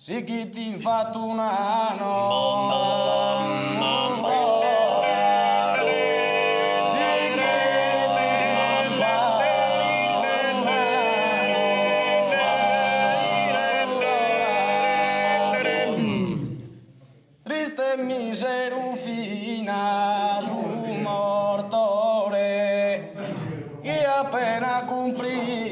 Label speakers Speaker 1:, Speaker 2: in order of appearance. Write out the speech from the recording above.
Speaker 1: Sighit infatu una noa. Triste e miseru finas su mortore chi appena cumpridu.